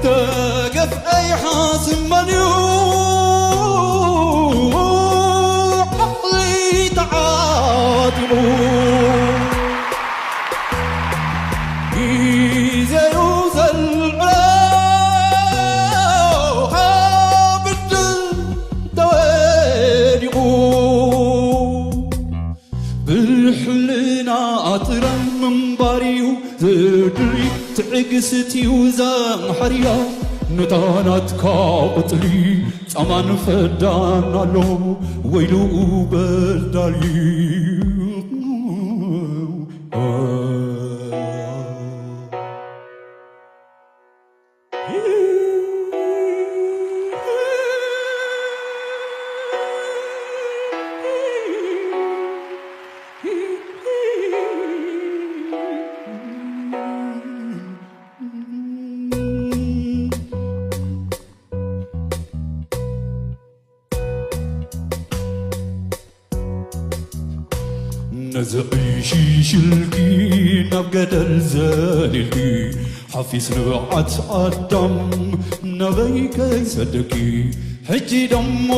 ተገፍአ ይሓስብ መን እዩ ዓቕሊ ተዓጢቑ ግዜኡ ዘልዕሎ ካብ ዕድል ተወዲቑ ብሕልና ኣጥረ ምንባር እዩ ዝድሪ ትዕግስቲ እዩ ዘምሓርያ ነታ ናትካ ቁጽሊ ጻማን ፈዳን ኣሎ ወይሉ በዳሊ ነዚ ዕሽሽልኪ ናብ ገደል ዘሊልኪ ሓፊስ ንብዓት ኣዳም ናበይ ከይሰደኪ ሕጂ ደሞ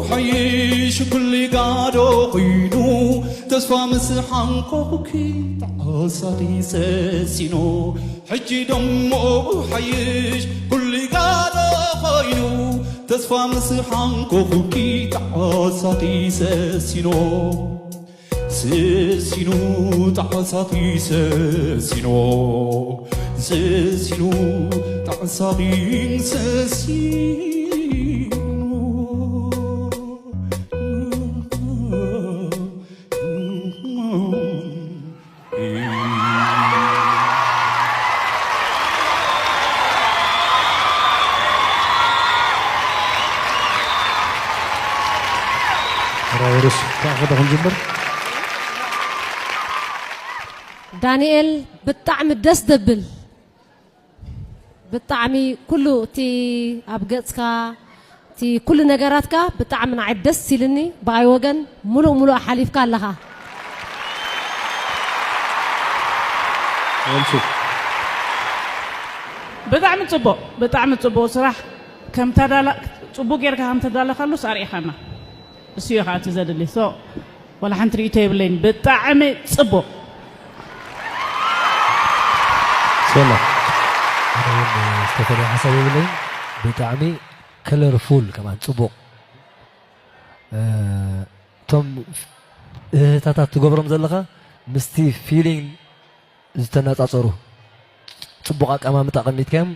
ሓይሽ ኩሉ ጋዶ ኮይኑ ተስፋ ምስ ሓንቆኹኪ ተዓሳኺ ሰሲኖ ሕጂ ደሞ ሓይሽ ኩሉ ጋዶ ኮይኑ ተስፋ ምስ ሓንቆኹኪ ተዓሳኺ ሰሲኖ ስሲኑ ጣዕሳኺ ሰሲኖ ስሲኑ ጣዕሳኺ ሰሲኖ ራይርስ ካዕኸ ዶ ክንጅምር? ዳንኤል ብጣዕሚ ደስ ደብል ብጣዕሚ ኩሉ እቲ ኣብ ገጽካ እቲ ኩሉ ነገራትካ ብጣዕሚ ንዓይ ደስ ኢልኒ ብኣይ ወገን ሙሉእ ሙሉእ ሓሊፍካ ኣለኻ። ወልሱ ብጣዕሚ ጽቡቕ ብጣዕሚ ጽቡቕ ስራሕ ከም ተዳላ ጽቡቕ ጌርካ ከም ተዳለኻሉስ ኣርኢኻና እሱ እዩ ከዓ እቲ ዘድሊ so ዋላ ሓንቲ ርእይቶ የብለይን ብጣዕሚ ጽቡቕ ሰላ ኣነ እውን ዝተፈለየ ሓሳብ የብለይን ብጣዕሚ ከለርፉል ከማን ጽቡቕ እቶም እህታታት ትገብሮም ዘለኻ ምስቲ ፊሊንግ ዝተነጻጸሩ ጽቡቕ ኣቀማምጣ ኣቐሚጥካዮም